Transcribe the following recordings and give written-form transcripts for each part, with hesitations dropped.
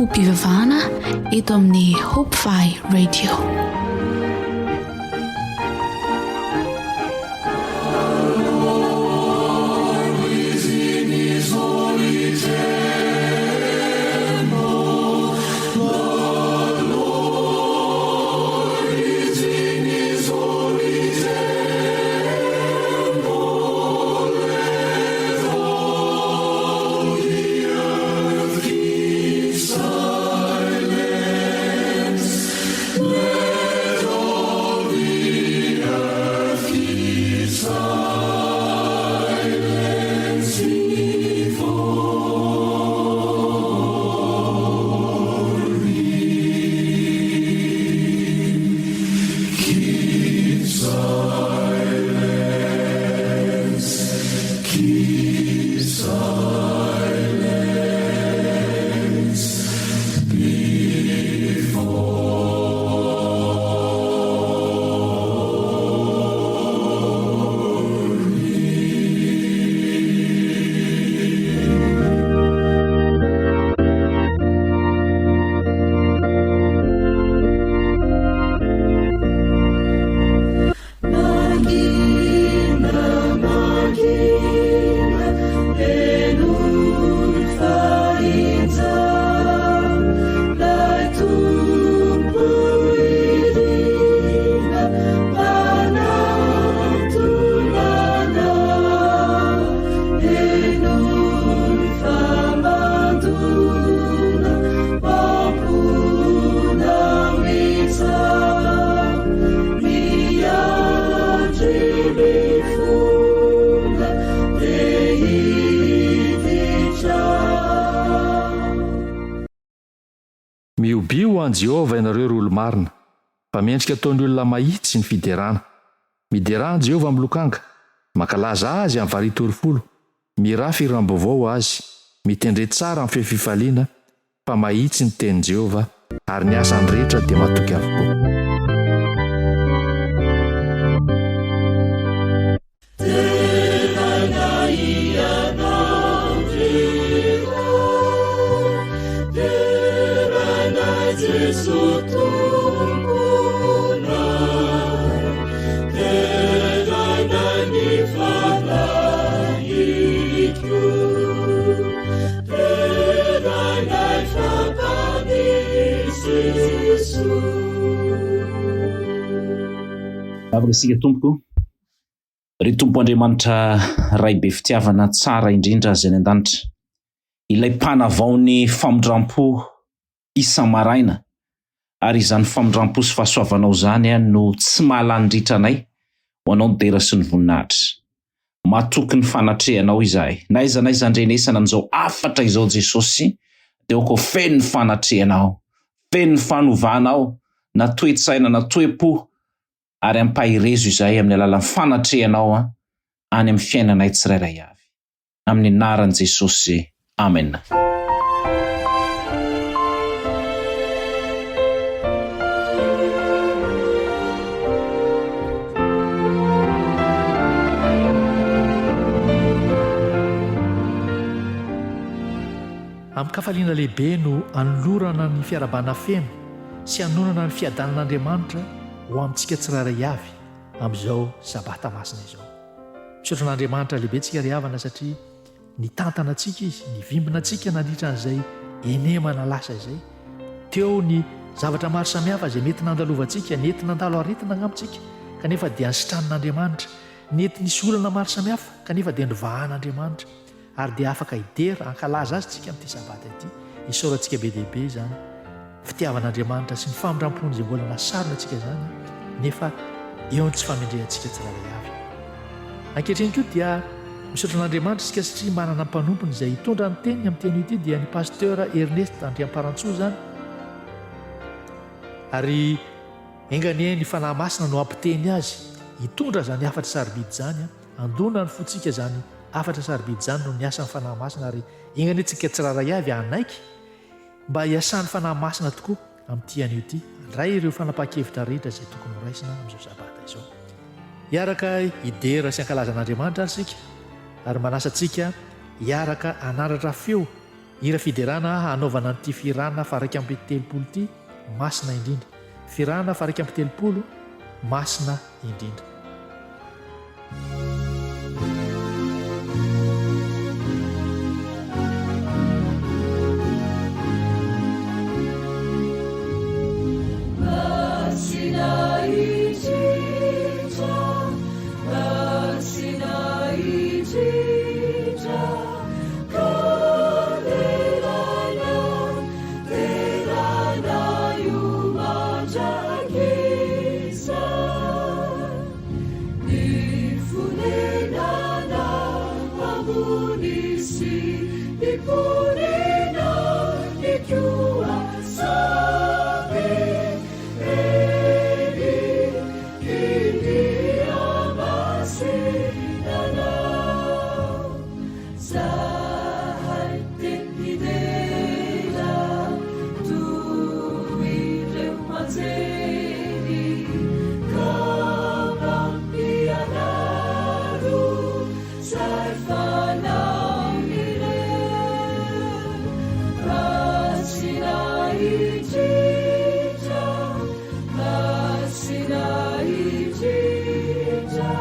fanompoam-pivavahana eto amin'ny Hope Fi Radio. Mihobiha ho an'i Jehovah ianareo ry olo-marina, fa mendrika ataon'ny olona mahitsy ny fiderana. Miderà an'i Jehovah amin'ny lokanga, mankalaza azy amin'ny varitorifolo, mirafy hiram-baovao ho azy, mitendre tsara amin'ny feo fifaliana, fa mahitsy ny tenin'i Jehovah, ary ny asany rehetra dia matoky avokoa. Vavaka isika tompoko. Ry Tompo Andriamanitra Ray be fitiavana tsara indrindra izay any an-danitra, ilay mpanavao ny famindram-po isa-maraina, ary izany famindram-po sy fahasoavanao izany no tsy mahalany ritra anay, ho anao ny dera sy ny voninahitra. Matoky ny fanatrehanao izahay. Na aiza na aiza andrenesana an'izao hafatra izao Jesosy, dia aoka ho feno ny fanatrehanao, feno ny fanovanao, na toe-tsaina na toe-po, ary ampaherezo izahay amin'ny alalan'ny fanatrehanao any amin'ny fiainanay tsirairay avy. Amin'ny anaran'i Jesosy, amena. Amin-kafaliana lehibe no anolorana ny fiarahabana feno sy anonana ny fiadanan'Andriamanitra ho amintsika tsirairay avy amin'izao Sabata masina izao. Misaotra an'Andriamanitra lehibe tsika ry havana satria nitantana antsika Izy, nivimbina antsika nandritra an'izay enemana lasa izay. Teo ny zavatra maro samihafa izay mety nandalovantsika, nety nandalo aretina angamba tsika, kanefa dia nisitranin'Andriamanitra. Nety nisy olana maro samihafa, kanefa dia novahan'Andriamanitra. Ary dia afaka hidera, hankalaza Azy tsika amin'ity Sabata ity. Isaorantsika be dia be izany fitiavan'Andriamanitra sy ny famindram-pony izay mbola nasarona antsika izany, nefa eo ny tsy famendrehantsika tsirairay avy. Ankehitriny koa dia misaotra an'Andriamanitra isika satria manana mpanompony izay hitondra ny teniny amin'ity anio ity dia ny Pasteur Ernest Andriamparantsoa izany. Ary enga anie ny Fanahy Masina no hampiteny azy hitondra izany hafatra sarobidy izany. Handona ny fontsika izany hafatra sarobidy izany noho ny asan'ny Fanahy Masina ary enga anie tsika tsirairay avy hanaiky mba hiasan'ny Fanahy Masina tokoa amin'ity anio ity, handray ireo fanapahan-kevitra rehetra izay tokony horaisina amin'izao Sabata izao. Hiaraka hidera sy hankalaza an'Andriamanitra ary isika ary manasa antsika hiaraka hanandratra feo. Hira fiderana hanaovana an'ity fihirana faha-31 ity, Masina Indrindra. Fihirana faha-31, Masina Indrindra. Masina indrindra, masina indrindra, ka deraina, deraina io mandrakizay. Ny fonenana ambony sy ny mponina ny koa samy eny India masinana. Zahay te hidera toy ireo anjely ka mampianaro zay fanaon'ireo. Masina indrindra, masina indrindra.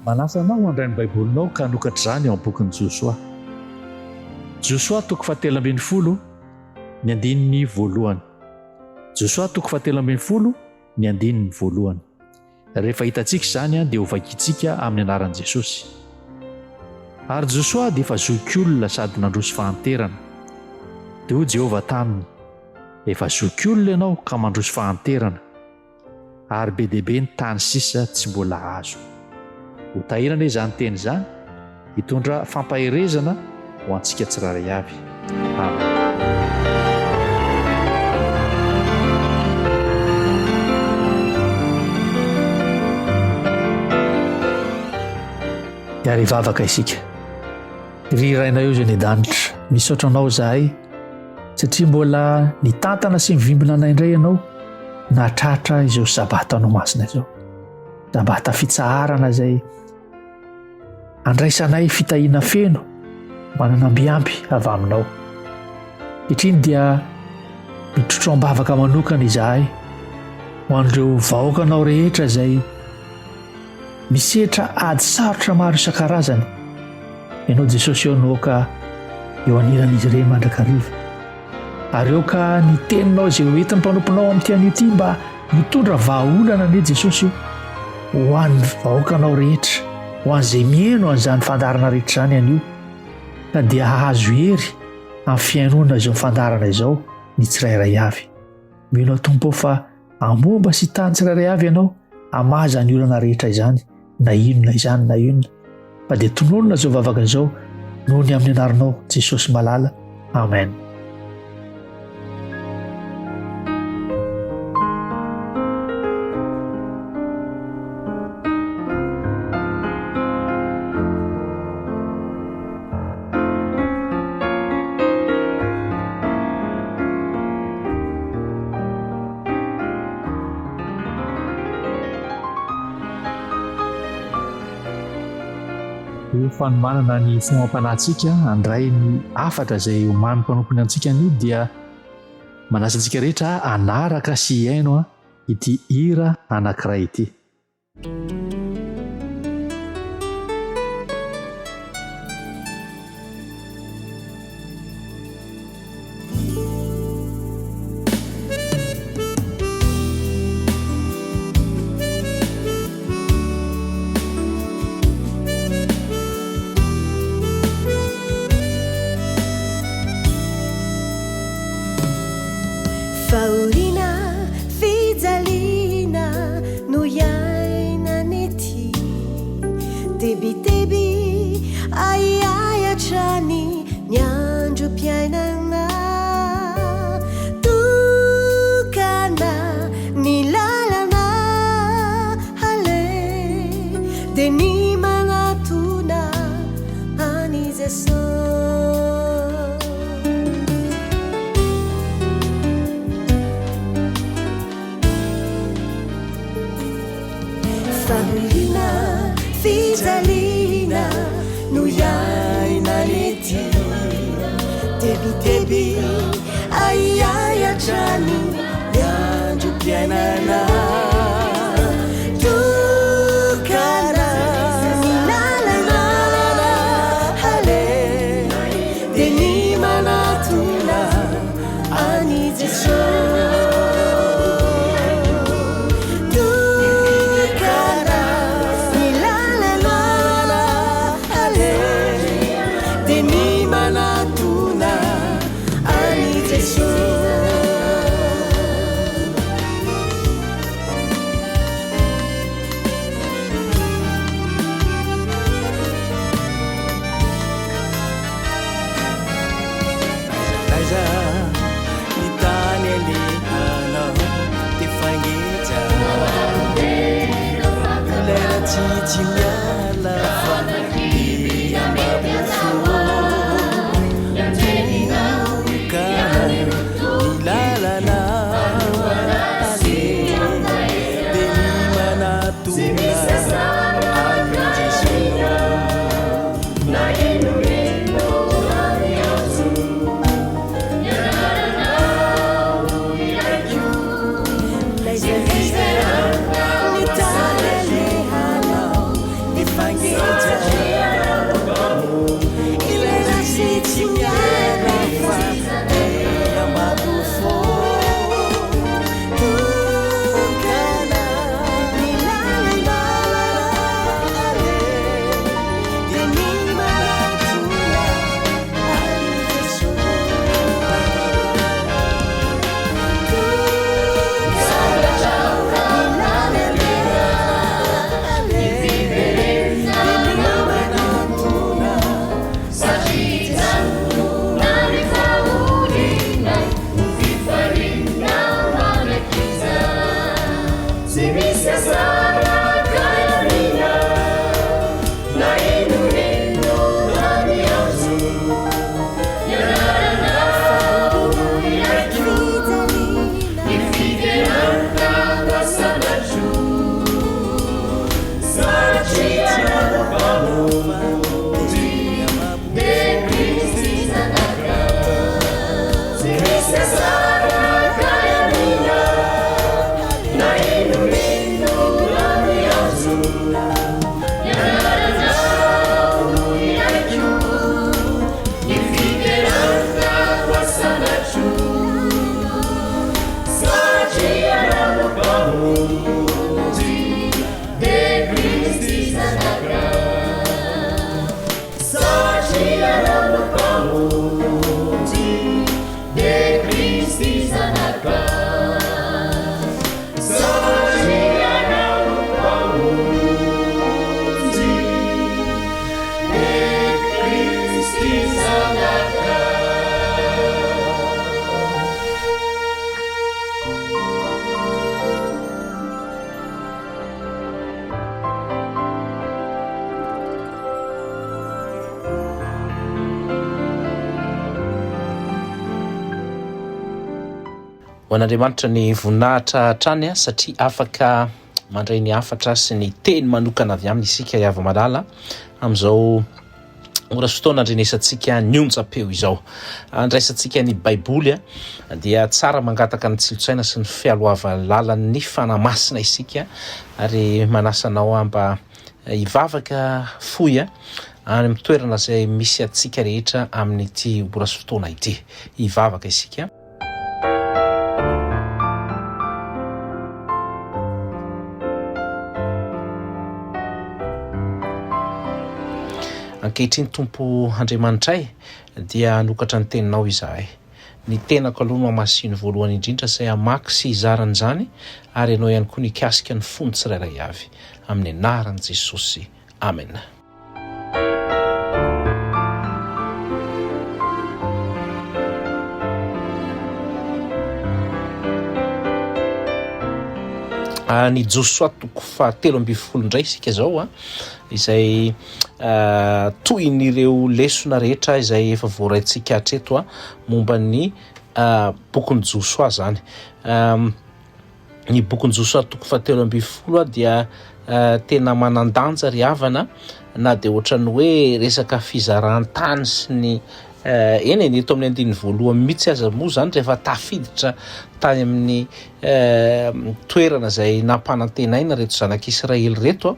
Manasa anao handray ny Baibolinao ka hanokatra izany ao amin'ny bokin'i Josoa. Josoa toko fahatelo ambin'ny folo ny andininy voalohany. Josoa toko fahatelo ambin'ny folo ny andininy voalohany. Rehefa hitantsika izany dia hovakintsika amin'ny anaran'i Jesosy. Ary Josoa dia efa zokiolona sady nandroso fahanterana. Dia hoy Jehovah taminy, Efa zokiolona ianao ka mandroso fahanterana, ary be dia be ny tany sisa tsy mbola azo. Ho tahiana anie izany teny izany, hitondra fampaherezana ho antsika tsirairay avy. Amen. Ary hivavaka isika. Ry Rainay eo izay any an-danitra, misaotra Anao izahay satria mbola nitantana sy nivimbina anay indray Ianao nahatratra izao Sabatanao masina izao. Sabata fitsaharana izay Andraisanay fitahiana feno manana ambiampy avy aminao. Ankehitriny dia mitrotro am-bavaka manokana izahay ho an'ireo vahoakanao rehetra izay misetra ady sarotra maro isan-karazany. Ianao Jesosy eo no aoka eo anilan'izy ireny mandrakariva. Ary aoka ny teninao izay ho entin'ny mpanomponao amin'ity anio ity mba mitondra vahaolana anie Jesosy o, ho an'ny vahoakanao rehetra, ho an'izay mihaino an'izany fandaharana rehetra izany anio, ka dia hahazo hery amin'ny fihainoana izao fandaharana izao ny tsirairay avy. Mino aho Tompo fa Hamomba sy tany tsirairay avy ianao hamaha izany olana rehetra izany, na inona izany na inona. Fa dia tononina izao vavaka izao noho ny amin'ny anaranao Jesosy malala. Amen. Ho fanomanana ny fo amam-panahintsika handray ny hafatra izay omanin'ny mpanompony antsika anio dia manasa antsika rehetra hanaraka sy hihaino ity hira anankiray ity. Fahoriana, fijaliana no iainana ety. Tebiteby, ahiahy hatrany ny androm-piainana. Tokana ny lalana aleha dia ny manatona an'i Jesosy. Fahoriana, fijaliana no iainana ety. Tebiteby, ahiahy hatrany ny androm-piainana. Tokana ny lalana aleha dia ny manatona an'i Jesosy. Tokana ny lalana aleha dia ny manatona an'i Jesosy. N'aiza n'aiza ny tany alehanao dia fangeja Ilay ratsy tsy miala fa dia ambabo fo Tokana ny lalana aleha dia ny manatona an'i Jesoa. N'aiza n'aiza ny tany alehanao. Ho an'Andriamanitra ny voninahitra hatrany satria afaka mandray ny hafatra sy ny teny manokana avy aminy isika ry hava-malala amin'izao ora sy fotoana andrenesantsika ny onjam-peo izao. Andraisantsika ny Baiboly dia tsara mangataka ny tsilontsaina sy ny fialohavan'ny lalan'ny Fanahy Masina isika ary manasa anao mba hivavaka fohy any amin'ny toerana izay misy antsika rehetra amin'ity ora sy fotoana ity. Hivavaka isika. Ankehitriny Tompo Andriamanitray dia hanokatra ny teninao izahay. Ny tenako aloha no hamasino voalohany indrindra izay hamaky sy hizara an'izany ary ianao ihany koa nikasika ny fony tsirairay avy. Amin'ny anaran'i Jesosy. Amena. Ny Josoa toko fahatelo ambin'ny folo indray isika izao a, izay tohin'ireo lesona rehetra izay efa voaraintsika hatreto a, momba ny bokin'i Josoa izany. Ny bokin'i Josoa toko fahatelo ambin'ny folo dia tena manan-danja ry havana na dia ohatran'ny hoe resaka fizaran-tany sy ny eny e, ny eto amin'ny andininy voalohany mihitsy aza moa izany rehefa tafiditra tany amin'ny toerana izay nampanantenaina ireto zanak'Israely ireto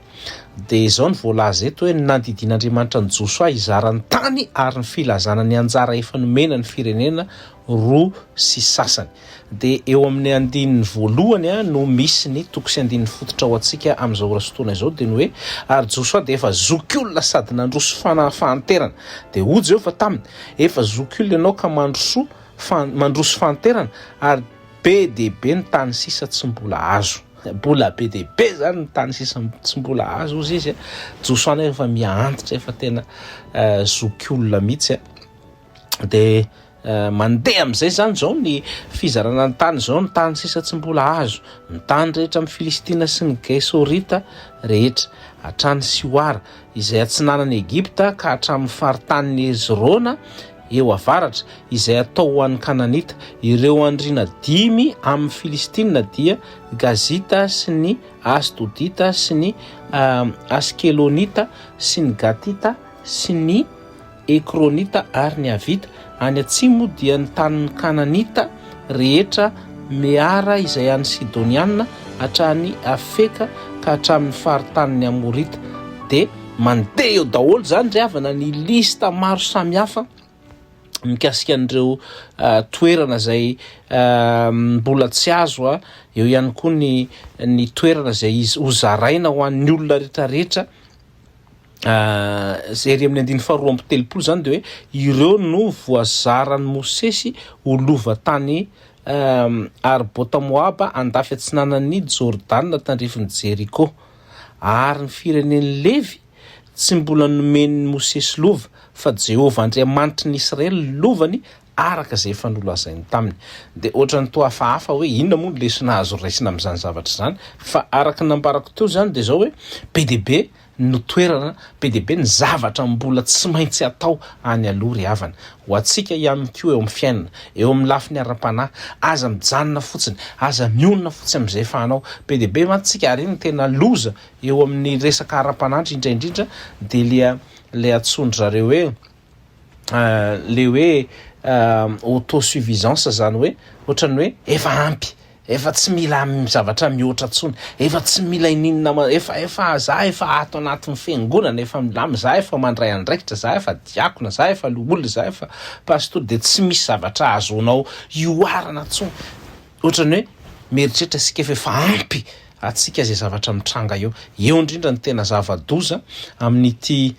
dia izao ny voalaza eto hoe nandidian'Andriamanitra an'i Josoa hizara ny tany ary ny filazana ny anjara efa nomena ny firenena roa sy sasany. Dia eo amin'ny andininy voalohany no misy ny toko sy andininy fototra ho antsika amin'izao ora sy fotoana izao, dia ny hoe, Ary Josoa dia efa zokiolona sady nandroso fahanterana. Dia hoy Jehovah taminy, Efa zokiolona ianao ka mandrosoa fa mandroso fahanterana, ary be dia be ny tany sisa tsy mbola azo. Mbola be dia be izany ny tany sisa tsy mbola azo, hozy izy. Josoa anefa efa miha-antitra, efa tena zokiolona mihitsy. Dia mandeha amin'izay izany izao ny fizarana ny tany izao, ny tany sisa tsy mbola azo, ny tany rehetra amin'ny Filistina sy ny Gesorita rehetra, hatrany Sioara, izay atsinanan'i Egypta ka hatramin'ny faritanin'i Hezrona eo avaratra, izay atao ho an'ny Kananita. Ireo andriana dimy amin'ny Filistina dia Gazita sy ny Asdodita sy ny Askelonita sy ny Gatita sy ny Ekronita ary ny Avita. Any atsimo dia ny tanin'ny Kananita rehetra, Meara izay an'ny Sidoniana, hatrany Afeka ka hatramin'ny faritanin'ny Amorita. Dia mandeha eo daholo izany ry havana ny lista maro samihafa mikasika an'ireo toerana izay mbola tsy azo. Eo ihany koa ny ny toerana izay hozaraina ho an'ny olona rehetra rehetra. Izay ery amin'ny andininy faharoa amby telopolo izany dia hoe ireo no voazaran'i Mosesy ho lova tany Arbota Moaba andafy atsinanan'i Jordana tandrifin'i Jeriko. Ary ny firenen'i Levy tsy mbola nomen'i Mosesy lova, fa Jehovah Andriamanitry ny Israely ny lovany. araka izay efa nolazainy taminy. Dia ohatran'ny toa hafahafa hoe inona moa ny lesona azo raisina amin'izany zavatra izany, fa araka ny nambarako teo izany dia izao hoe be dia be no toerana, be dia be ny zavatra mbola tsy maintsy atao any aloha ry havana. Ho antsika ihany koa eo amin'ny fiainana, eo amin'ny lafiny ara-panahy, aza mijanona fotsiny, aza mionona fotsiny amin'izay efa anao. Be dia be mantsy tsika ary iny no tena loza eo amin'ny resaka ara-panahy indrindra indrindra dia ilay ilay antsoin-dry zareo hoe le hoe autosuffisance zany hoe ohatran'ny hoe efa ampy, efa tsy mila zavatra mihoatra intsony, efa tsy mila ininona ma- efa efa za efa ato anatin'ny fiangonana efa milamina, za efa mandray andraikitra, za efa diakona, za efa loholona, za efa pastora de tsy misy zavatra azonao ihoarana intsony, ohatran'ny hoe mieritreritra isika fa efa ampy antsika izay zavatra mitranga eo, eo indrindra no tena zava-doza amin'ity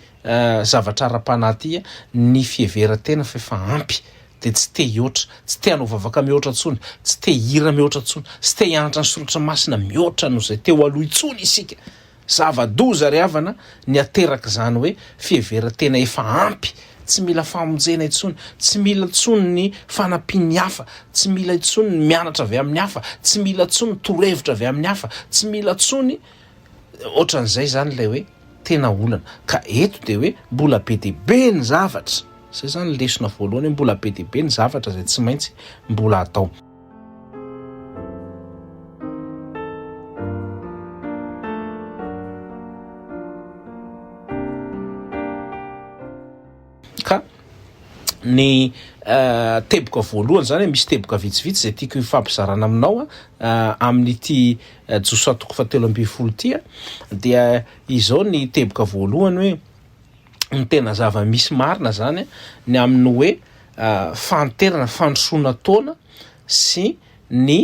zavatra ara-panahy ity ny fiheveran-tena fa efa ampy dia tsy te hihoatra, tsy te hanao vavaka mihoatra intsony, tsy te hihira mihoatra intsony, tsy te hianatra ny soratra masina mihoatra noho izay teo aloha intsony isika. Zava-doza ry havana ny aterak'izany hoe fiheveran-tena efa ampy, tsy mila famonjena intsony, tsy mila intsony ny fanampian'ny hafa, tsy mila intsony ny mianatra avy amin'ny hafa, tsy mila intsony ny torohevitra avy amin'ny hafa, tsy mila intsony Ohatran'izay izany ilay hoe tena olana. Ka eto dia hoe mbola be dia be ny zavatra. Izay izany ny lesona voalohany hoe mbola be dia be ny zavatra izay tsy maintsy mbola atao. Ka ny teboka voalohany izany, misy teboka vitsivitsy izay tiako hifampizarana aminao amin'ity Josoa toko fahatelo ambin'ny folo ity dia izao ny teboka voalohany hoe ny tena zava-misy marina zany ny amin'ny hoe fahanterana, fandrosoana taona sy ny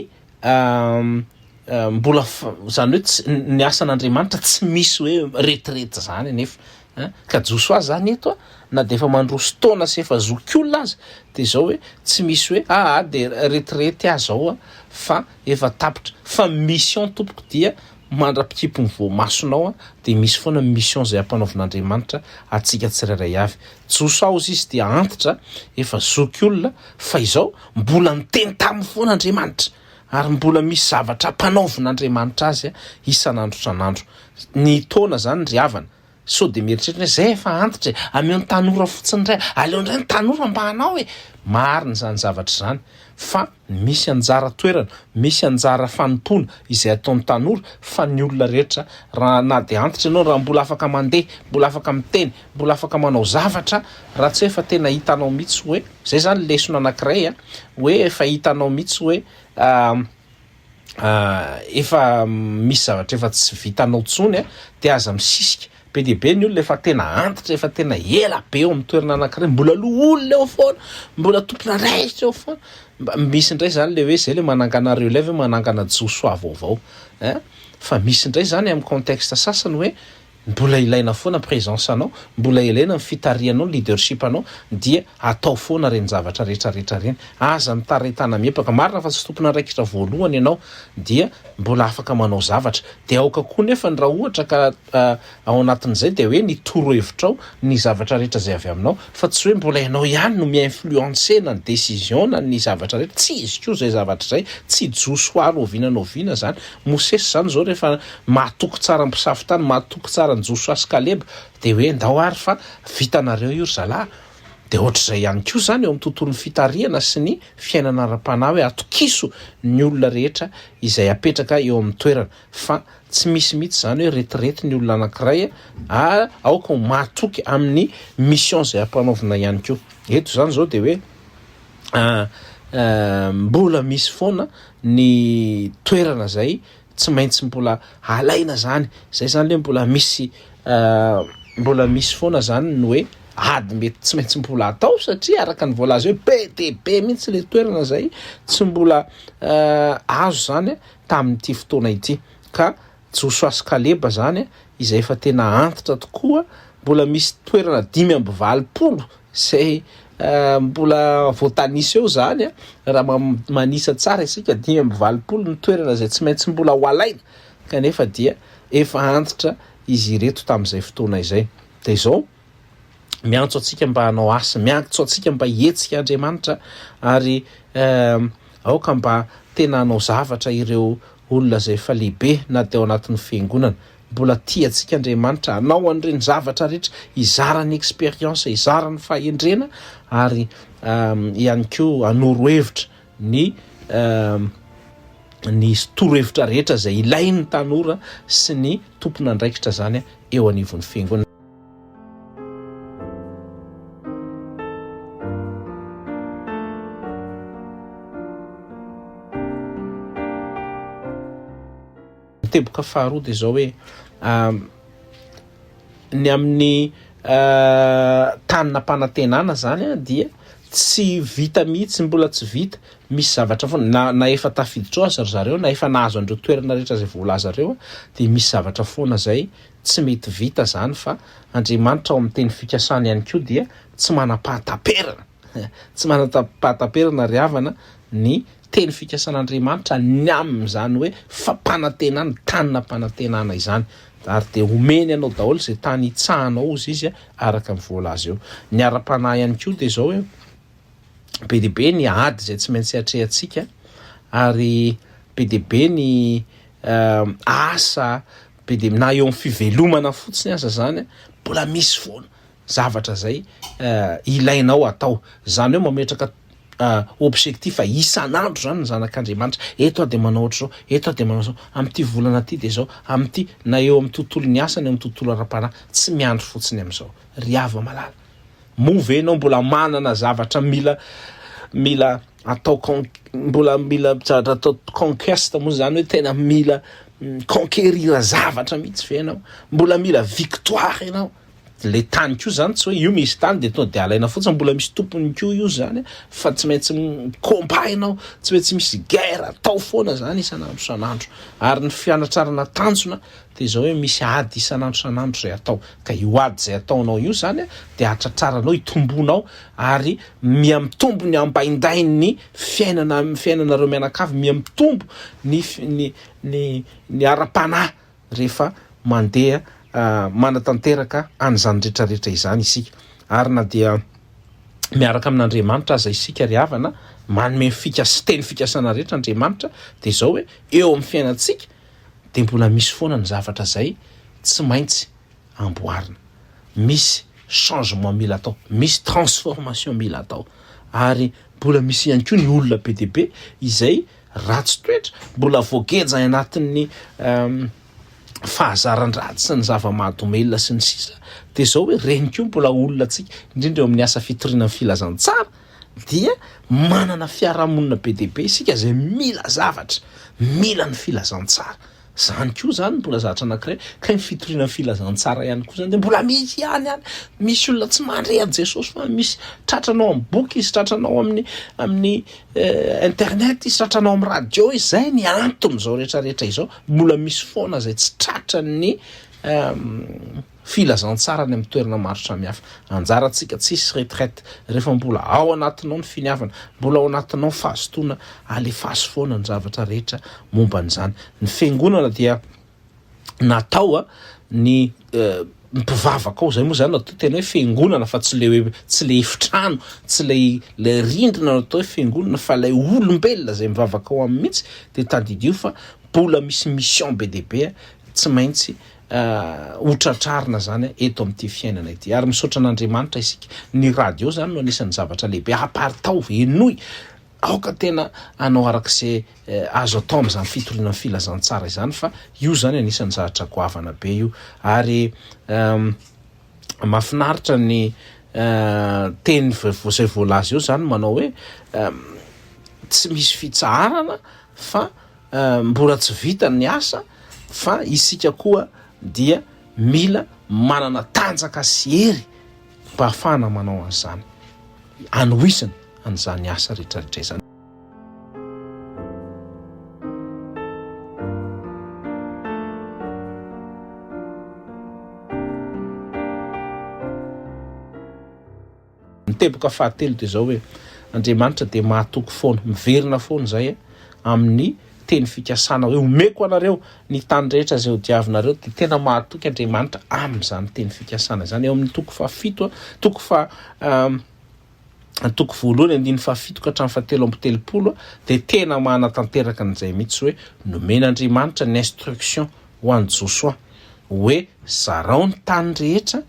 mbola zany hoe tsy ny asan'Andriamanitra tsy misy hoe retirety zany anefa an, ka Josoa zany eto na dia efa mandroso taona sy efa zokiolona aza dia izao hoe tsy misy hoe aa dia retirety aho zao a fa efa tapitra fa mission tompoko dia mandra-pikipy ny voamasonao a dia misy foana mission izay ampanaovin'Andriamanitra antsika tsirairay avy. Josoa hozy izy dia antitra efa zokiolona fa izao mbola niteny taminy foana Andriamanitra ary mbola misy zavatra ampanaovin'Andriamanitra azy isan'andro isan'andro. Ny taona zany ry havana Sao dia mieritreritra hoe zay efa antitra e, ameo ny tanora fotsiny indray, aleo indray ny tanora mba hanao e! Marina izany zavatra izany fa misy anjara toerana, misy anjara fanompoana izay ataon'ny tanora fa ny olona rehetra raha na dia antitra ianao raha mbola afaka mandeha, mbola afaka miteny, mbola afaka manao zavatra raha tsy hoe efa tena hitanao mihitsy hoe, zay izany lesona anankiray a, hoe efa hitanao mihitsy hoe efa misy zavatra efa tsy vitanao tsony a, de aza misisika, be dia be ny olona efa tena antitra, efa tena ela be eo amin'ny toerana anankiray, mbola loholona eo foana, mbola tompon'andraikitra eo foana, mba misy indray zany le hoe zay le manangana relève manangana Josoa vaovao ein, fa misy indray zany amin'ny contexte sasany hoe Mbola ilaina foana présence anao, mbola ilaina ny fitarihanao, ny leadership anao, dia atao foana ireny zavatra rehetra rehetra ireny. Aza mitaray tana-miepaka. Marina fa tsy tompon'andraikitra voalohany ianao, dia mbola afaka manao zavatra. Dia aoka koa nefa ny raha ohatra ka ao anatin'izay dia hoe ny torohevitrao, ny zavatra rehetra izay avy aminao, fa tsy hoe mbola ianao ihany no mi-influencer na ny décision na ny zavatra rehetra. Tsy izy koa izay zavatra izay, tsy Josoa rahoviana na oviana izany. Mosesy izany izao rehefa mahatoky tsara ny mpisafo tany, mahatoky tsara an'i Josoa sy Kaleba, dia hoe ndao ary fa vitanareo io ry zalahy. Dia ohatr'izay ihany koa izany eo amin'ny tontolon'ny fitarihana sy ny fiainana ara-panahy hoe atokiso ny olona rehetra izay apetraka eo amin'ny toerana fa tsy misy mihitsy izany hoe retirety ny olona anankiray a, aoka ho mahatoky amin'ny mission izay ampanaovina ihany koa. Eto izany izao dia hoe mbola misy foana ny toerana zay tsy maintsy mbola alaina zany, zay zany le mbola misy mbola misy foana zany ny hoe ady mety tsy maintsy mbola atao satria araka ny voalaza hoe be dia be mihitsy le toerana zay tsy mbola azo zany tamin'ity fotoana ity ka Josoa sy Kaleba zany izay efa tena antitra tokoa mbola misy toerana 85 izay mbola voatanisa eo zany raha manisa tsara isika 85 ny toerana izay tsy maintsy mbola ho alaina kanefa dia efa antitra izy ireto tamin'izay fotoana izay. Dia izao. Miantso antsika mba hanao asa, miantso antsika mba hihetsika Andriamanitra ary aoka mba tena hanao zavatra ireo olona izay efa lehibe na dia ao anatin'ny fiangonana. Mbola tia antsika Andriamanitra hanao an'ireny zavatra rehetra, hizara ny expérience, hizara ny fahendrena ary ihany koa hanoro hevitra ny ny torohevitra rehetra izay ilain'ny tanora sy ny tompon'andraikitra izany eo anivon'ny fiangonana. Ny teboka faharoa dia izao hoe ny amin'ny tany nampanantenana izany dia tsy vita mihitsy, mbola tsy vita, misy zavatra foana, na na efa tafiditra ao aza ry zareo, na efa nahazo an'ireo toerana rehetra izay voalaza ireo dia misy zavatra foana izay tsy mety vita izany fa Andriamanitra ao amin'ny teny fikasany ihany koa dia tsy manam-pahataperana, tsy manam-pahataperana ry havana ny teny fikasan'Andriamanitra ny amin'izany hoe fampanantenana, tany nampanantenana izany. Ary dia omeny anao daholo izay tany hitsahanao hozy izy araka ny voalaza eo. Ny ara-panahy ihany koa dia izao hoe be dia be ny ady izay tsy maintsy atrehantsika ary be dia be ny asa be dia na eo amin'ny fivelomana fotsiny aza izany mbola misy foana zavatra izay ilainao atao. Izany hoe mametraka objectif isan'andro izany ny zanak'Andriamanitra. Eto aho dia manao ohatr'izao, eto aho dia manao izao, amin'ity volana ity dia izao, amin'ity, na eo amin'ny tontolon'ny asa na eo amin'ny tontolo ara-panahy. Tsy miandry fotsiny amin'izao. Ry hava-malala, moa ve ianao mbola manana zavatra mila mila atao con- mbola mila zavatra atao conquest moa izany hoe tena mila conquérir zavatra mihitsy ve ianao? Mbola mila victoire ianao? Le tany koa zany tsy hoe io misy tany de tonga de alaina fotsiny, mbola misy tompony koa io zany fa tsy maintsy mi-combat ianao, tsy maintsy misy guerre atao foana zany isan'andro isan'andro. Ary ny fianatrarana tanjona de zao hoe misy ady isan'andro isan'andro zay atao, ka io ady zay ataonao io zany de ahatratraranao, hitombonao ary miha mitombo ny ambaindain'ny fiainana fiainanareo mianakavy, miha mitombo ny ny ny ny ara-panahy rehefa mandeha manatanteraka an'izany rehetra rehetra izany isika. Ary na dia miaraka amin'Andriamanitra aza isika ry havana, manome fikas- teny fikasana rehetra Andriamanitra, dia izao hoe eo amin'ny fiainantsika dia mbola misy foana ny zavatra izay tsy maintsy amboarina. Misy changement mila atao, misy transformation mila atao. Ary mbola misy ihany koa ny olona be dia be izay ratsy toetra, mbola voageja any anatin'ny fahazaran-dratsy sy ny zava-mahadomelina sy ny sisa, dia izao hoe ireny koa mbola olona antsika, indrindra eo amin'ny asa fitoriana ny filazantsara, dia manana fiarahamonina be dia be isika izay mila zavatra, mila ny filazantsara. Zany koa zany mbola zavatra anankiray, kay ny fitoriana ny filazantsara ihany koa zany de mbola misy ihany any, misy olona tsy mandre an'i Jesosy fa misy tratranao amin'ny boky izy, tratranao amin'ny amin'ny internet izy, tratranao amin'ny radio izy, zay ny anton'izao rehetra rehetra izao, mbola misy foana zay tsy tratran'ny Filazantsara any amin'ny toerana maro samihafa. Anjarantsika tsisy retraite. Rehefa mbola ao anatinao ny finiavana, mbola ao anatinao ny fahazotoana, alefaso foana ny zavatra rehetra momba an'izany. Ny fiangonana dia natao ny mpivavaka ao, zay moa zany natao tena hoe fiangonana fa tsy le hoe tsy le efitrano, tsy le le rindrina no atao hoe fiangonana fa ilay olombelona izay mivavaka ao aminy mihitsy dia tadidio fa mbola misy mission be dia be tsy maintsy ho tratrarina zany eto amin'ity fiainana ity. Ary misaotra an'Andriamanitra isika. Ny radio zany no anisan'ny zavatra lehibe. Aparitao, henoy. Aoka tena hanao araka izay azo atao amin'izany fitoriana ny filazantsara izany fa io zany anisan'ny zavatra goavana be io. Ary mahafinaritra ny teny izay voalaza eo zany manao hoe tsy misy fitsaharana fa Mbola tsy vita ny asa fa isika koa dia mila manana tanjaka sy hery mba hahafahana manao an'izany, hanohizana an'izany asa rehetrarehetra izany. Ny teboka fahatelo dia izao hoe, Andriamanitra dia mahatoky foana, miverina foana izay amin'ny. teny fikasana hoe omeko anareo ny tany rehetra izay hodiavinareo dia tena mahatoky Andriamanitra amin'izany teny fikasana izany. Eo amin'ny toko fahafito, toko faha toko voalohany andininy fahafito ka hatramin'ny fahatelo amby telopolo dia tena manatanteraka an'izay mihitsy hoe nomen'Andriamanitra ny instruction ho an'i Josoa hoe zarao ny tany rehetra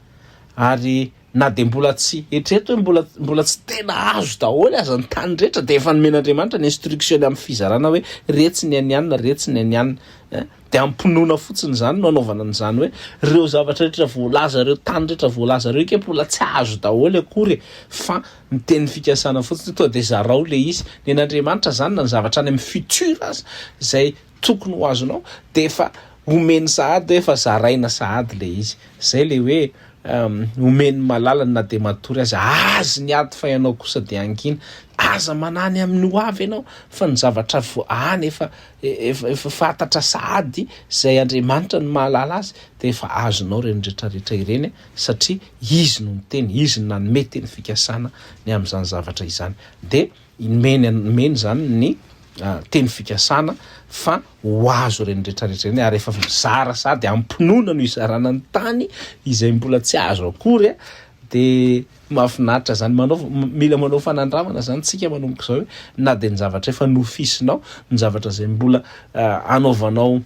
ary na dia mbola tsy eritrereto hoe mbola mbola tsy tena azo daholo aza ny tany rehetra dia efa nomen'Andriamanitra ny instruction ny amin'ny fizarana hoe retsy ny an'i anona retsy ny an'i anona eh? dia am-pinoana fotsiny izany no anaovana an'izany hoe ireo zavatra rehetra voalaza ireo tany rehetra voalaza ireo ke mbola tsy azo daholo akory e fa ny teny fikasana fotsiny tonga dia zarao le izy ny an'Andriamanitra zany na ny zavatra any amin'ny futur aza izay tokony ho azonao dia efa omeny sahady hoe efa zaraina sahady le izy zay le hoe omeny malalany na dia matory aza azy ny ady fa ianao kosa dia hangina aza manany amin'ny ho avy ianao fa ny zavatra vo any efa efa efa fantatra sahady zay Andriamanitra no mahalala azy dia efa azonao ireny retraretra ireny satria izy no niteny izy no nanome teny fikasana ny amin'izany zavatra izany dia Nomeny nomeny izany ny teny fikasana fa ho azo ireny rehetrarehetra ireny ary efa mizara sady am-pinoana no izarana ny tany izay mbola tsy azo akory dia mahafinaritra zany manao mila manao fanandramana zany tsika manomboka izao hoe na dia ny zavatra efa nofisinao ny zavatra izay mbola anaovanao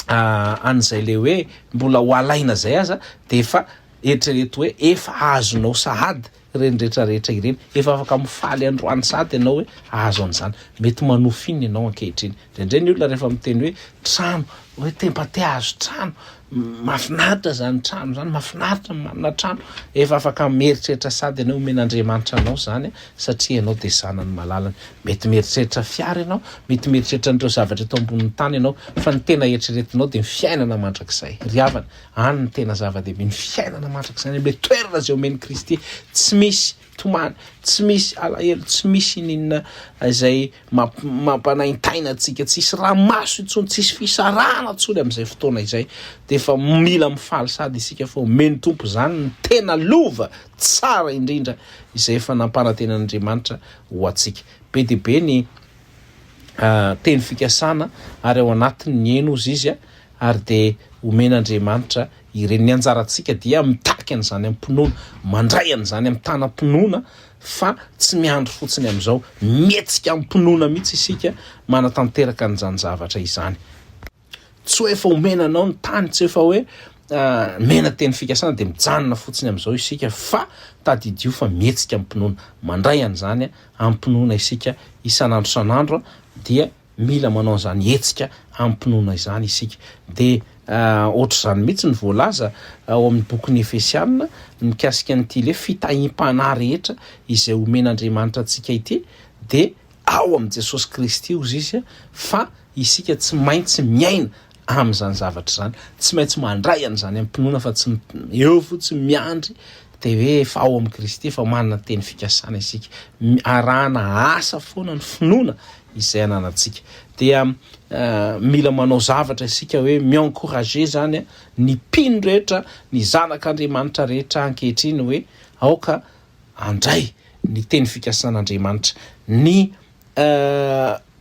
an'izay le hoe mbola ho alaina zay aza dia efa eritrereto hoe efa azonao sahady ireny rehetra rehetra ireny. Efa afaka mifaly androany sahady ianao hoe ahazo an'izany. Mety manofy inona ianao ankehitriny. Indraindray ny olona rehefa miteny hoe trano, hoe te mba te hahazo trano, mahafinaritra izany trano izany, mahafinaritra ny manana trano. Efa afaka mieritreritra sahady ianao omen'Andriamanitra anao izany satria ianao dia zanany malalany. Mety mieritreritra fiara ianao, mety mieritreritra an'ireo zavatra eto ambonin'ny tany ianao, fa ny tena eritreretinao dia ny fiainana mandrakizay. Ry havana, Any no tena zava-dehibe, ny fiainana mandrakizay, any amin'ilay toerana izay omen'i Kristy. Tsy misy tomany, tsy misy alahelo, tsy misy ininona izay mampanaintaina antsika, tsisy ranomaso intsony, tsisy fisarahana intsony amin'izay fotoana izay. Dia efa mila mifaly sady isika fa omen'ny Tompo izany ny tena lova tsara indrindra izay efa nampanantenan'Andriamanitra ho antsika. Be dia be ny teny fikasana ary ao anatiny ny eny hozy izy ary dia omen'Andriamanitra ireny. Ny anjarantsika dia mitaky an'izany am-pinoana, mandray an'izany amin'ny tanam-pinoana fa tsy miandry fotsiny amin'izao. Mihetsika am-pinoana mihitsy isika manatanteraka an'izany zavatra izany. Tsy hoe efa omena anao ny tany, tsy efa hoe mena teny fikasana dia mijanona fotsiny amin'izao isika fa tadidio fa mihetsika am-pinoana. Mandray an'izany am-pinoana isika isan'andro isan'andro dia Mila manao an'izany hetsika amim-pinoana izany isika. Dia ohatr'izany mihitsy ny voalaza ao amin'ny bokin'ny Efesiana mikasika an'ity le fitahiam-panahy rehetra izay omen'Andriamanitra antsika ity dia ao amin'i Jesosy Kristy hozy izy fa isika tsy maintsy miaina amin'izany zavatra izany. Tsy maintsy mandray an'izany amim-pinoana fa tsy eo fotsiny miandry dia hoe efa ao amin'i Kristy, efa manana teny fikasana isika. Arahana asa foana ny finoana izay ananantsika. Dia mila manao zavatra isika hoe mi-encourager zany ny mpino rehetra, ny zanak'Andriamanitra rehetra ankehitriny hoe aoka handray ny teny fikasan'Andriamanitra. Ny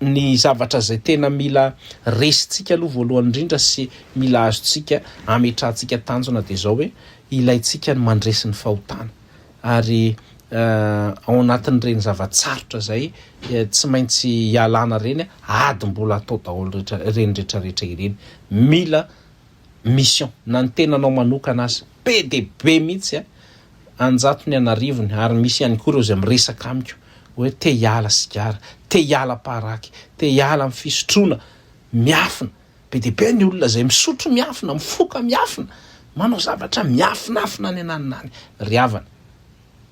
ny zavatra izay tena mila resintsika aloha voalohany indrindra sy mila azontsika ametrahantsika tanjona dia izao hoe ilaintsika ny mandresy ny fahotana ary ao anatin'ireny zava-tsarotra izay tsy maintsy ialana ireny ady mbola atao daholo rehetra ireny rehetra rehetra ireny mila mission na ny tenanao manokana aza be dia be mihitsy a anjatony an'arivony ary misy ihany koa ireo izay miresaka amiko hoe te hiala sigara, te hiala paraky, te hiala amin'ny fisotroana miafina. Be dia be ny olona izay misotro miafina, mifoka miafina, manao zavatra miafinafina any ananona any. Ry havana,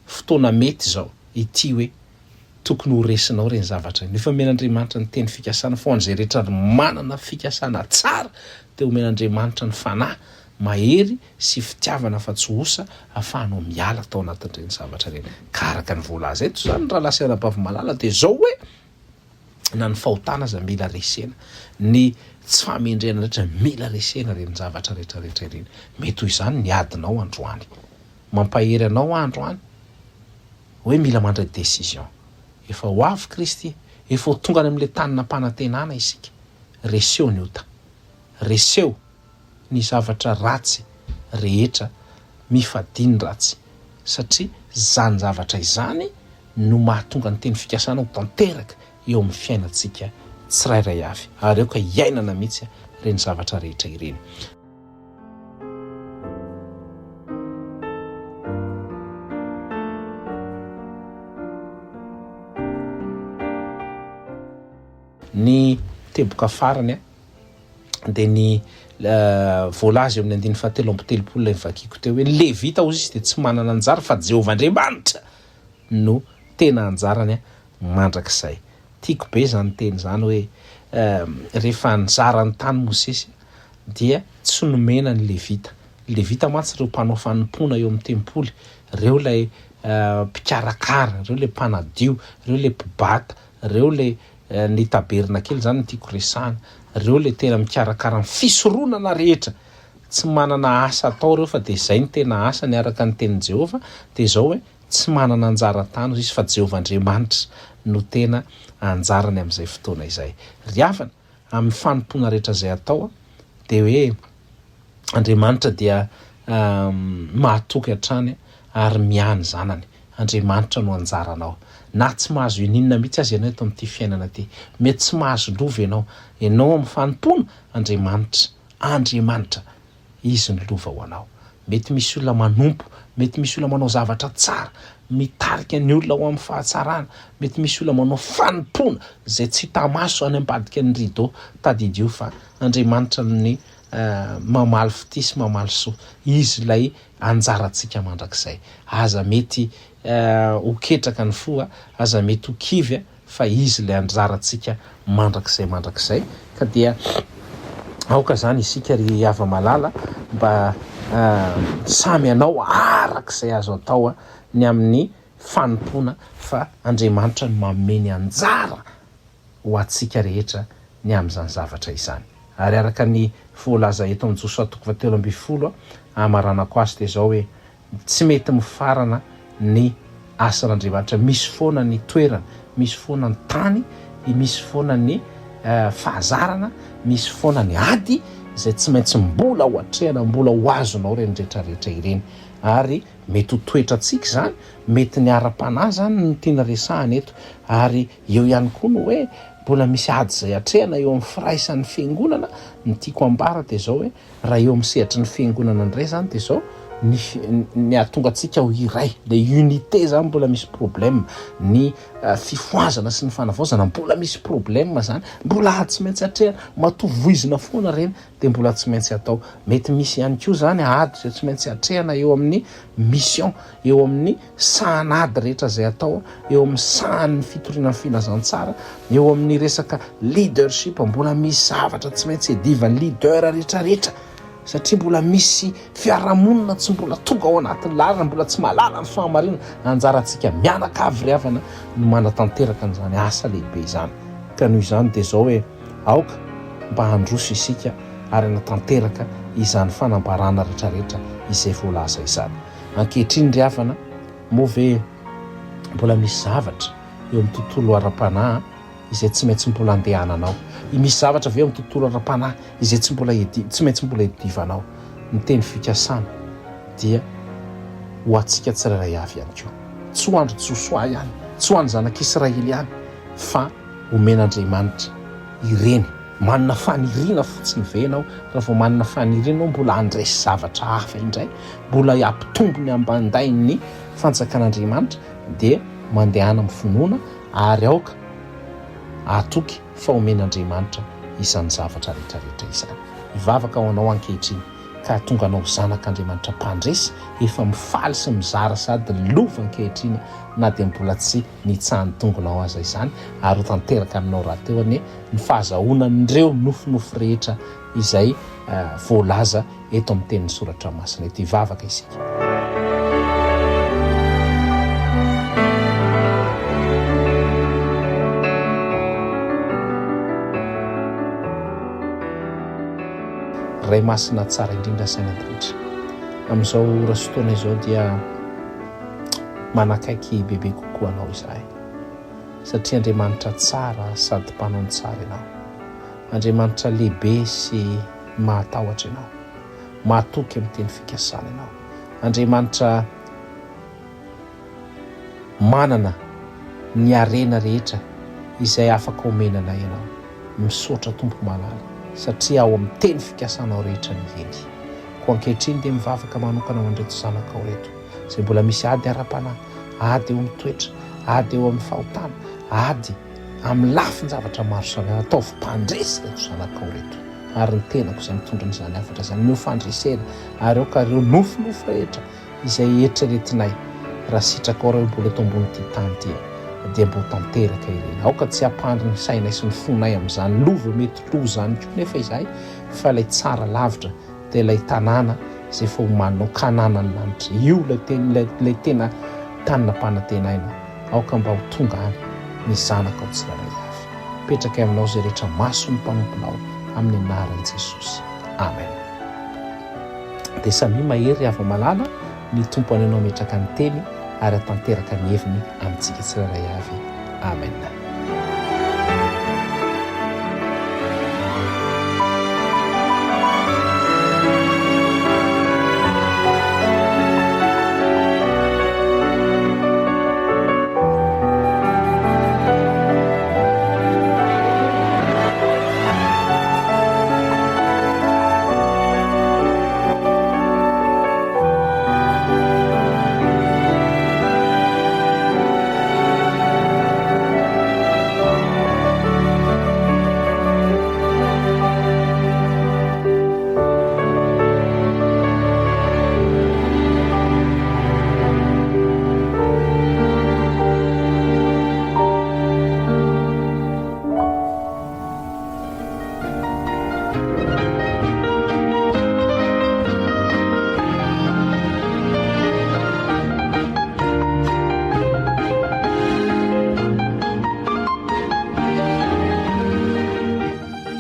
fotoana mety izao ity hoe tokony ho resinao ireny zavatra ireny. Efa omen'Andriamanitra ny teny fikasana fa ho an'izay rehetra manana fikasana tsara dia omen'Andriamanitra ny fanahy mahery sy fitiavana fa tsy osa afahanao miala tao anatin'ireny zavatra ireny. Ka araka ny voalaza eto izany rahalahy sy anabavy malala dia izao hoe na ny fahotana aza mila resena, ny tsy fahamendrehana rehetra mila resena ireny zavatra rehetra rehetra ireny. Mety ho izany ny adinao androany. Mampahery anao aho androany hoe mila mandray décision. Efa ho avy Kristy, efa ho tonga any amin'ilay tany nampanantenana isika. Reseo ny ota. Reseo ny zavatra ratsy rehetra, mifadia ny ratsy, satria izany zavatra izany no mahatonga ny teny fikasana ho tanteraka eo amin'ny fiainantsika tsirairay avy, ary aoka hiainana mihitsy ireny zavatra rehetra ireny. Ny teboka farany dia ny voalaza eo amin'ny andininy fahatelo amby telopolo ilay novakiko teo hoe ny Levita hozy izy dia tsy manana anjara fa Jehovah Andriamanitra no tena anjarany mandrakizay. Tiako be izany teny izany hoe rehefa nizara ny tany Mosesy dia tsy nomena ny Levita. Ny Levita mantsy ireo mpanao fanompoana eo amin'ny tempoly, ireo ilay mpikarakara, ireo ilay mpanadio, ireo ilay mpibata, ireo ilay ny tabernakely izany no tiako resahana, ireo ilay tena mikarakara ny fisoronana rehetra. Tsy manana asa atao ireo fa dia izay no tena asany araka ny tenin'i Jehovah, dia izao hoe Tsy manana anjara tany izy fa Jehovah Andriamanitra no tena anjarany amin'izay fotoana izay. Ry havana, amin'ny fanompoana rehetra izay atao dia hoe Andriamanitra dia mahatoky hatrany ary miahy ny zanany. Andriamanitra no anjaranao. Na tsy mahazo ininona mihitsy aza ianao eto amin'ity fiainana ity, mety tsy mahazo lova ianao, ianao amin'ny fanompoana, Andriamanitra, Andriamanitra Izy ny lova ho anao. Mety misy olona manompo, mety misy olona manao zavatra tsara, mitarika ny olona ho amin'ny fahatsarana, mety misy olona manao fanompoana izay tsy hita maso any ambadika ny rideau. Tadidio fa Andriamanitra no mamaly fitia sy mamaly soa. Izy ilay anjarantsika mandrakizay. Aza mety ho ketraka ny fo, aza mety ho kivy. fa Izy ilay anjarantsika mandrakizay mandrakizay, ka dia aoka izany isika ry hava-malala mba samy hanao araka izay azo atao ny amin'ny fanompoana fa Andriamanitra no manome ny anjara ho antsika rehetra ny amin'izany zavatra izany. Ary araka ny voalaza eto amin'ny Josoa toko fahatelo ambinifolo hamaranako azy dia izao hoe, Tsy mety mifarana ny asan'Andriamanitra, misy foana ny toerana, misy foana ny tany, misy foana ny fahazarana, misy foana ny ady izay tsy maintsy mbola ho atrehana, mbola ho azonao ireny rehetra rehetra ireny. Ary mety ho toetrantsika izany, mety ny ara-panahy izany no tiana resahana eto, ary eo ihany koa ny hoe mbola misy ady izay atrehana eo amin'ny firaisan'ny fiangonana, ny tiako ambara dia izao hoe Raha eo amin'ny sehatry ny fiangonana indray izany dia izao, ny ny hahatonga antsika ho iray, ilay unité izany mbola misy problème, ny fifohazana sy ny fanavaozana mbola misy problème izany, mbola ady tsy maintsy atrehina, matoa voizina foana ireny dia mbola tsy maintsy atao. Mety misy ihany koa izany ady izay tsy maintsy atrehina eo amin'ny mission, eo amin'ny sahan'ady rehetra izay atao, eo amin'ny sahan'ny fitoriana ny filazantsara, eo amin'ny resaka leadership, mbola misy zavatra tsy maintsy iadivan'ny leader rehetra rehetra, satria mbola misy fiarahamonina tsy mbola tonga ao anatin'ny lalana, mbola tsy mahalala ny fahamarinana. Anjarantsika mianakavy ry havana no manatanteraka an'izany asa lehibe izany. Ka noho izany dia izao hoe aoka mba handroso isika ary hanatanteraka izany fanambarana rehetra rehetra izay voalaza izany. Ankehitriny ry havana, moa ve mbola misy zavatra eo amin'ny tontolo ara-panahy izay tsy maintsy mbola andehananao? Misy zavatra ve eo amin'ny tontolo ara-panahy izay tsy mbola tsy maintsy mbola idivanao? Ny teny fikasana dia ho antsika tsirairay avy ihany koa. Tsy ho an-dry Josoa ihany, tsy ho an'ny zanak'Israely ihany, fa omen'Andriamanitra ireny. Manana faniriana fotsiny ve ianao? Raha vao manana faniriana ianao mbola handresy zavatra hafa indray, mbola hampitombo ny ambandain'ny fanjakan'Andriamanitra, dia mandehana amin'ny finoana ary aoka hatoky fa omen'Andriamanitra izany zavatra rehetra rehetra izany. Hivavaka ho anao ankehitriny ka hahatonga anao ho zanak'Andriamanitra mpandresy, efa mifaly sy mizara sady lova ankehitriny na dia mbola tsy nitsahan'ny tongonao aza izany ary ho tanteraka aminao rahateo anie ny fahazahoana an'ireo nofinofy rehetra izay voalaza eto amin'ny tenin'ny soratra masina eto. Hivavaka isika. Ray masina tsara indrindra saina an-danitra. Amin'izao ora sy fotoana izao dia Manakaiky bebe kokoa Anao izahay, satria Andriamanitra tsara sady mpanao ny tsara Ianao. Andriamanitra lehibe sy mahatahotra Ianao. Mahatoky amin'ny teny fikasana Ianao. Andriamanitra manana ny harena rehetra izay afaka omena anay Ianao. Misaotra Tompo malala satria ao amin'ny teny fikasanao rehetra ny eny. Koa ankehitriny dia mivavaka manokana ho an'ireto zanakao ireto izay mbola misy ady ara-panahy, ady eo amin'ny toetra, ady eo amin'ny fahotana, ady amin'ny lafin-javatra maro samihafa. Ataovy mpandresy ireto zanakao ireto ary ny tenako izay mitondra an'izany hafatra izany. Omeo fandresena ary aoka ireo nofinofy rehetra Izay eritreretinay, raha sitrakao raha mbola eto ambonin'ity tany ity dia mba ho tanteraka ireny. Aoka tsy hampandry ny sainay sy ny fonay amin'izany lova mety lo izany koa nefa izahay fa ilay tsara lavitra dia ilay tanàna izay efa omaninao, Kanana ny lanitra. Io ilay teny, ilay, ilay tena tany nampanantenainao. Aoka mba ho tonga any ny zanakao tsirairay avy. Petrakay aminao izay rehetra mason'ny mpanomponao amin'ny anaran'i Jesosy. Amen. Dia samia mahery ry hava-malala, ny Tompo anio nametraka ny teny ary hatanteraka ny heviny amintsika tsirairay avy. Amen.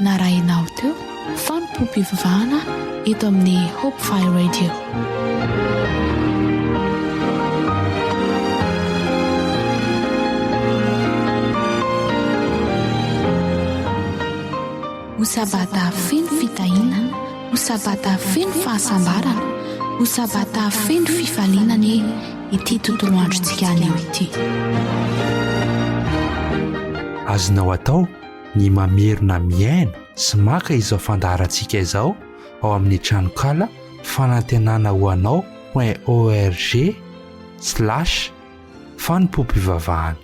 Narahinao teo fanompoam-pivavahana eto amin'ny Hope Fire Radio. Ho sabata feno fitahiana, ho sabata feno fahasambarana, ho sabata feno fifaliana anie ity tontolo androntsika anio ity. Azonao atao ny mamerina mihaino sy maka izao fandaharantsika izao ao amin'ny tranonkala fanantenana ho anao point org slash fanompoam-pivavahana.